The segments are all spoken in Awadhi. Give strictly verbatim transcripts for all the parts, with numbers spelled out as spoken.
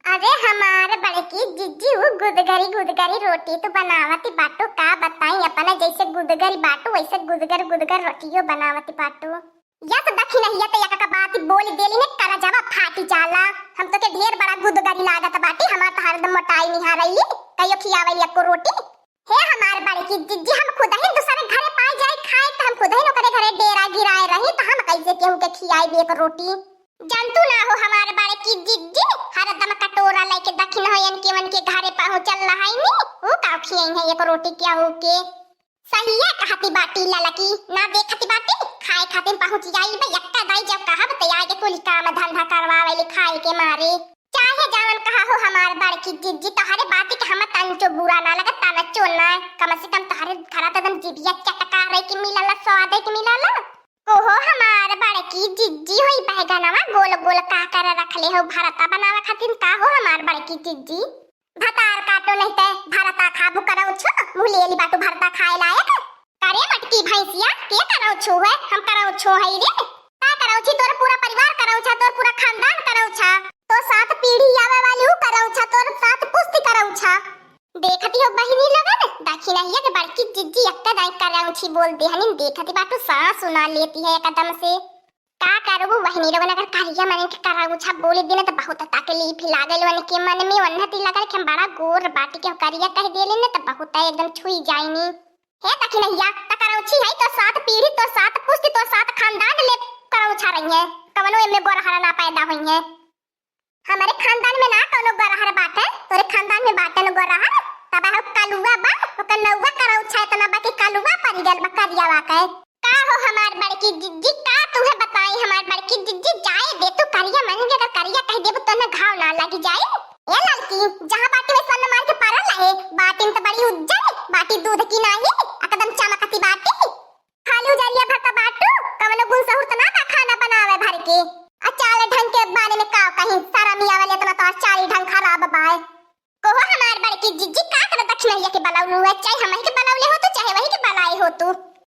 अरे हमार बड़की जिज्जी, उ गुदगरी गुदगरी रोटी तो बनावत बाटू, का बताई, अपना जैसे गुदगरी बाटू वैसे गुदगर गुदगर रोटियो बनावत बाटू। या तो दखिनहिया तो एक का बात बोल देली ने, करजवा फाटी जाला। हम तो के ढेर बड़ा गुदगरी लागत बाटी, हमार तो हरदम मोटाई निहारैली, कहियो खियावैली एको रोटी। हे हमार बड़की जिज्जी, हम खुदही दूसरे घरे पाए जाए खाए, त हम खुदही ओकरे घरे डेरा गिराए रही, त हम कैसे केहू के खियाई एक रोटी? जनतू ना हो हमार बड़की जिज्जी, हरदम कटोरा लेके दखिन हो इनके उनके घरे पहुँचल रहैनी, ऊ का खियाई है एक रोटी केहू के? सहिए कहती बाटी ललकी, ना देखती बाटी, खाए खातिर पहुँच जाई बे, यक्का दाई जब कहब त आगे कुल काम धंधा करवावेली खाए के मारे। चाहे जवन कहा हो हमार बड़की जिज्जी, तोहरे बात के हम तंचो बुरा ना लगे, तनचो ना। कम से कम तोहरे घरा त एकदम जिबिया चटका रहे के मिलला, स्वाद के मिलला। ओहो हमार बड़की जिज्जी, होई बैगनवा गोल गोल का कर रखले हो, भरता बनावे खातिर का हो हमार बड़की जिज्जी? भतार काटो नहीं ते भरता खाबू करौछो, मुँह लेली बाटू भरता खाए लायक। करे मटकी भैंसिया, के करौछो है? हम करौछो है रे। का करौछी? तोर पूरा परिवार करौछा, तोर पूरा खानदान करौछा, तोर सात पीढ़ी आवे वाली ऊ करौछा, तोर सात पुश्त करौछा। देखती हो बहिनी लोगन, दखिनहिया के बड़की जिज्जी एक्का दाई करौछी बोल देहनी, देखती बाटू साँस सुना लेती है एकदम से। का करबू बहिनी लोगन, अगर करिया मनई के करौछा बोल दिन त बहुत तकलीफ लागल उनके मन में, उन्नति लगल कि हम बड़ा गोर बाटी के करिया कह देली न त बहुत एकदम छुई जाइनी। हे दखिनहिया, त करौछी है तो सात पीढ़ी, तो सात पुश्त, तो सात खानदान ले करौछा रही है, कवनो एमे गोरहरा ना पैदा होई है। हमरे खानदान में ना कौनो गोरहर बाटे, तोरे खानदान में बाटे न गोरहर। तब हम कलुआ बा, ओकर नौवा करौछा इतना बा कि कलुआ परि गल बा करिया बा के। का हो हमार बड़की जिज्जी, का तुहे बताई हमार बड़की जिज्जी, जाए दे तू करिया मन के, अगर करिया कह देबू तो न घाव ना लगी जाए। ए ललकी, जहाँ बाटी में सन मार के परल रहे, बाटिन त बड़ी उज्जर, बाटी दूध की नाही, एकदम चमकती बाटी। खाली उजरिया भर त बाटू, कवनो गुण सहूर त ना बा खाना बनावे भर के। आ चाल ढंग के बारे में का कहीं, शरम ही आवेले इतना, तो चाल ढंग खराब बाय। कहो हमार बड़की जिज्जी, का कर दखिनहिया के बलौलू है, चाहे हमही के बलौले हो तू, चाहे वही के बलाए हो तू।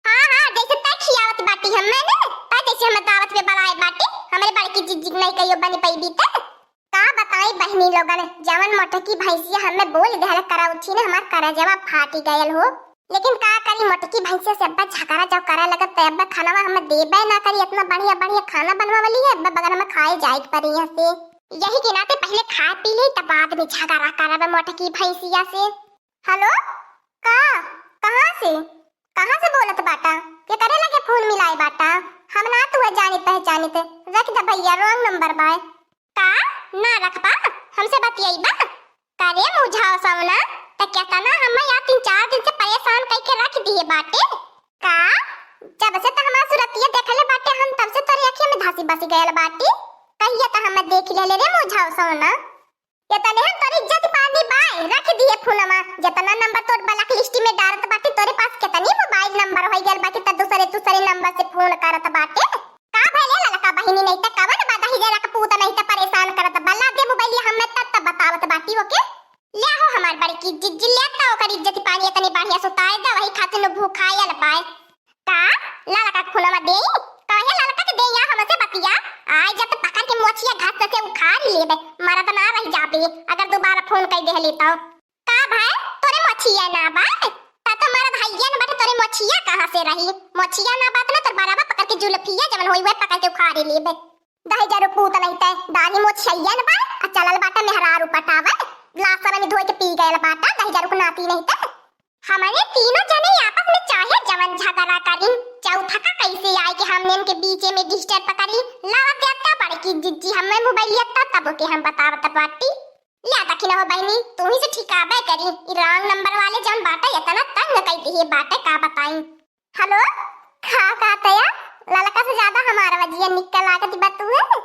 हाँ, हाँ, जैसे तय खियावत बाटी हम मैंने, तय जैसे हम दावत पे बलाए बाटी, हमरे बड़की जिज्जी के नहीं कहियो बनी पैबी त। का बताई बहिनी लोगन, जवन मोटकी भैंसिया हमें बोल देहल करौछी ने, हमार करजवा फाटी गयल हो। लेकिन का करी, मोटकी भैंसिया से अब्बा झगड़ा जब करे लगत, त अब्बा खानवा हमें देबे ना करी, इतना बढ़िया बढ़िया खाना बनवावली है, अब्बा बगल में खाए जाए के पड़ी यहाँ से। यही के नाते पहले खाए पी ले, तब बाद में झगड़ा करब मोटकी भैंसिया से। हेलो, का, कहाँ से, कहाँ से बोलत बाटा? के करे लगे फोन मिलाए बाटा? हम ना तुहे जानित पहचानित, रख दे भैया, रॉन्ग नंबर बाय। का? ना रखबा? हमसे बतियाइबा? का रे मुझाओ सवना, त केतना हमें या तीन चार दिन से परेशान कइके रख दिए बाटे। का? जब से त हमार सुरतिया देखले बाटे हम, तब से तोरे अखिया में धांसी बसी गयल बाटे। कहिया त हमें देख लेले रे मुझाओ सवना। एतने हम तोर इज्जत पानी बाय, रख दिए फोनवा। जेतना नंबर तोर ब्लैक लिस्ट में डारत बाटे, तोरे पास केतनी मोबाइल नंबर होई गयल बाटे, त दूसरे दूसरे नंबर से फोन करत बाटे। का भले ललका बहिनी, नहीं त कवन बा दहिजरा के पूत, नहीं त परेशान करत बा। ला दे मोबाइलिया हमें, तब तब बतावत बाटी ओके। ले हो हमार बड़की जिज्जी, ले त ओकर इज्जत पानी एतनी बढ़िया सुताए द, वही खातिर नु भूखायल बाय। का? ललका के फोनवा देई? काहे ललका के देई? या हमसे बतिया। आय जब पकड़ के मोछिया घास से उखाड़ लेबे, मरद ना रह जाबे, अगर दोबारा फोन कई देहले तो। का भाई, तोरे मोछिया ना बा? ता तो मरद हइया न बाटे, तोरे मोछिया कहाँ से रही? मोछिया ना बा त ना तोर बराबर पकड़ के जुल्फिया जवन होई हुए पकड़ के उखाड़ लेबे। दहिजरू पूत नहीं ते, दाढ़ी मोछिया न बा, आ चलल बाटे मेहरारू पटावे, लाशरम धोए के पी गयल बाटा, दहिजरू के नाती नहीं ते। हमने तीनों जने आपस में चाहे जवन झगड़ा करी, चौथा का कैसे आए कि हमने इनके बीचे में डिस्टर्ब करी। लावा देता बड़की जिज्जी हमें मोबाइल लेता, तब के हम बतावत बाटी। या दखिन हो बहिनी, तू ही से ठिकाबे करी, ई रॉन्ग नंबर वाले जवन बाटा इतना तंग कई दिए बाटे, का बताई। हेलो, का कहत या? ललका से ज्यादा हमार वजिया निक लागत बा तू है।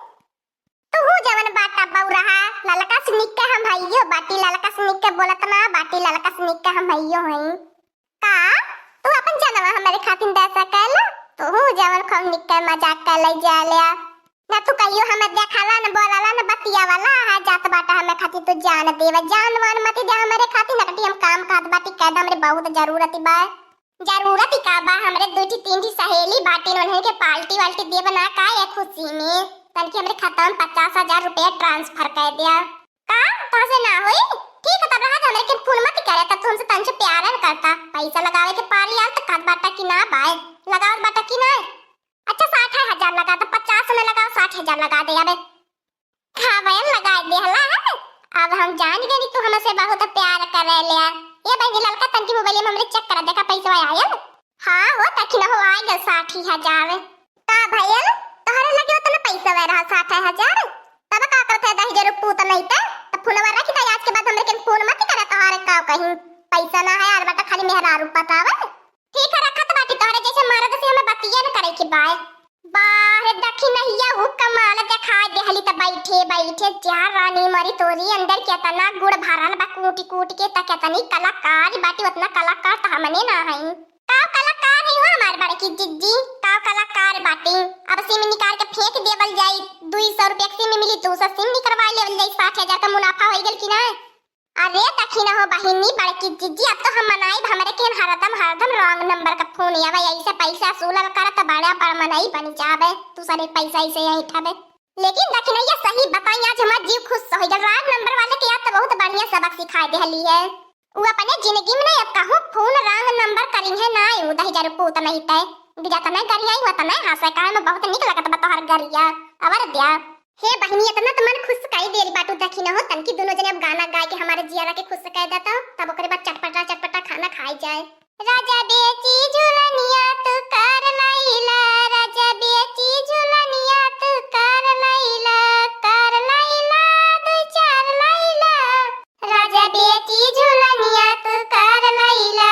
तू जवन बाटा बउरहा, ललका से निक हम हइयो बाटी, ललका से निक बोलत ना बाटी, ललका से निक हम हइयो हई। का? तू अपन जनवा हमरे खातिर दे सकेला? तू जवन खूब निक मजाक कर ले जाले। ना तू कहियो हमें देखाला, न बोलाला, न बतियावाला, है जात बाटा हमें खातिर तू जान देवा, जान वान मत दे हमरे खातिर, नकटी हम काम खात बाटी, कह दे हमरे बहुत जरूरत बा। जरूरत ही का बा, हमरे दू ठी तीन ठी सहेली बाटिन, उन्हें के पार्टी वाल्टी देब ना का ये खुशी में, तनकी हमरे खाता में पचास हजार रुपया ट्रांसफर कर दिया। का? तो ना होई, ठीक है, तब रहा दे, हमरे के फोन मत करे, तब तू हमसे तंच प्यार न करता। पैसा लगावे के पारी आल तो कहत बाटा कि ना बाय, लगावत बाटा कि ना। अच्छा, साठ हजार लगा दे, पचास न लगाओ, साठ हजार लगा दे। अबे का भयल, लगा देहला है? अब हम जान गए तू हमसे बहुत प्यार करे ले। ये बहनी ललका तनकी मोबाइल में हमरे चेक कर, देखा पैसा आयल। हाँ हो, तखी न हो, आ गए साठ हजार। का भयल, तोहरे लगे उतना पैसा वह रहा, साठ हजार? तब का करते है, दही जरूर पूत नहीं ते, तब फोनवा रख दे, आज के बाद हमरे के फोन मत करे, तोहरे का कहीं पैसा ना है, और बेटा खाली मेहरारू बतावे। ठीक है, रखत बाटी, तोहरे जैसे मर्द से हमें बतिया न करे के बाय। बाहर दखिनहिया उ कमाल देखाय देहली त बैठे बैठे जा रानी मरी तोरी अंदर केतना गुड़ भरल बा कूट कूट के, त केतनी कलाकार बाटी, ओतना कलाकार त हमने ना हई। का कलाकार है हो हमार बड़की जिज्जी, का कलाकार बाटी। अब सिम निकाल के फेंक देवल जाई, दुई सौ रुपया के सिम मिली, दो सौ सिम निकलवा लेवल जाई, साठ हजार का मुनाफा हो गल कि ना? अरे दखिना हो बहिनी, बड़की जिज्जी, अब तो हम मनाइब, हमरे केन हरदम, हरदम wrong number का फोन आवे, ऐसे पैसा सूलल करत बड़ा बड़ मनई बन जावे, तू सारे पैसा ऐसे यहीं ठबे। लेकिन दखिना, ये सही बताई, आज हमार जीव खुश हो गया, wrong number वाले के याद तो बहुत बढ़िया सबक सिखाए देहली है। वो अपने जिंदगी में नहीं, अब कहूँ फोन wrong number करी है ना, वो दही जरूर पूत नहीं तय, जतने गरिया ही होता नहीं, हंसे काहे में बहुत निक लगत बा तोहर गरिया, अवर द्या। हे बहिनी, इतना तो मन खुश कई देरी बाटू, देखी न हो, तनकी दोनों जने अब गाना गाए के हमारे जियारा के खुश कर देता, तब ओकरे बाद चटपटा चटपटा खाना खाई जाए। राजा बेची झुलनिया तू कर लैला, राजा बेची झुलनिया तू कर लैला, कर लैला दू चार लैला, राजा बेची झुलनिया तू कर लैला।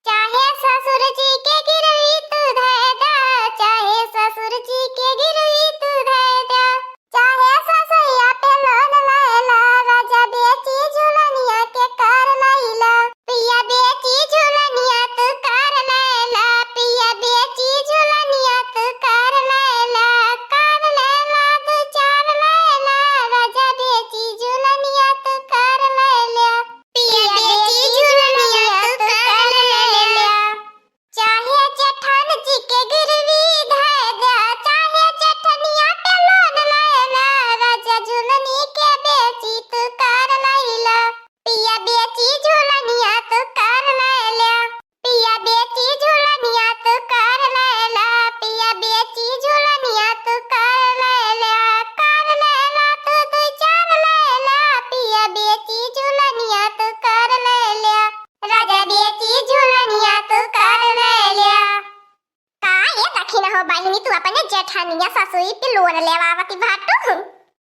चाहे ससुर जी के गिरवी तू धै दा, चाहे ससुर जी के गिरवी तू धै दा, चाहे ससुया पे लोन लैला, राजा बेची झुलनिया के कर लैला, पिया बेची झुलनिया तू कर लैला, पिया बेची झुलनिया तू कर लैला, कर लैला दू चार लैला, राजा बेची झुलनिया तू कर लैला। पिया बेची झुलनिया तू कर लैला। चाहे जेठान जी के गिरवी धै द्या, चाहे जेठनिया पे लोन लैला, राजा झुलनी के बेची तू कर लैला। पिया बेची झुलनिया तू कर लैला। पिया बेची झुलनिया तू कर लैला, पिया बेची झुलनिया तू कर लैला, कर लैला तू दू चार लैला, पिया बेची झुलनिया तू कर लैला। राजा बेची झुलनिया तू कर लैला। का ये दखिना हो बहिनी, तू अपने जेठानिया ससुई पे लोन लेवावती बाटू?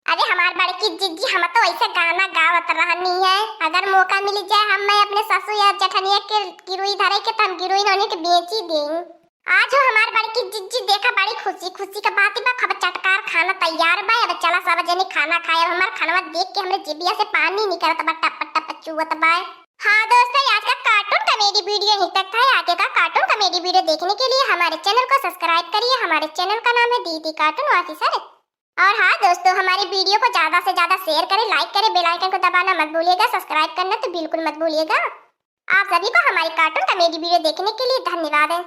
अरे हमार बड़की जिज्जी, हम तो ऐसे गाना गावत रहनी है, अगर मौका मिल जाए हम मैं अपने ससुर या जेठानिया के गिरुई धरे के, तो हम गिरुई नोनी के बेची देई। आज हो हमार बड़की जिज्जी, देखा बड़ी खुशी खुशी का बात बा, खूब चटकार खाना तैयार बा। अब चला सब जने खाना खाए। अब हमार खानवा देख के हमरे जिबिया से पानी निकलत बा, टप टप चुवत बा। हाँ दोस्तों, आज का cartoon comedy video यहीं तक था। आगे का cartoon comedy video देखने के लिए हमारे channel को subscribe करिए। हमारे channel का नाम है दीदी Cartoon Officer। और हाँ दोस्तों, हमारे video को ज्यादा से ज्यादा share करें, like करें, bell icon को दबाना मत भूलिएगा, subscribe करना तो बिल्कुल मत भूलिएगा। आप सभी को हमारी cartoon comedy video देखने के लिए धन्यवाद है।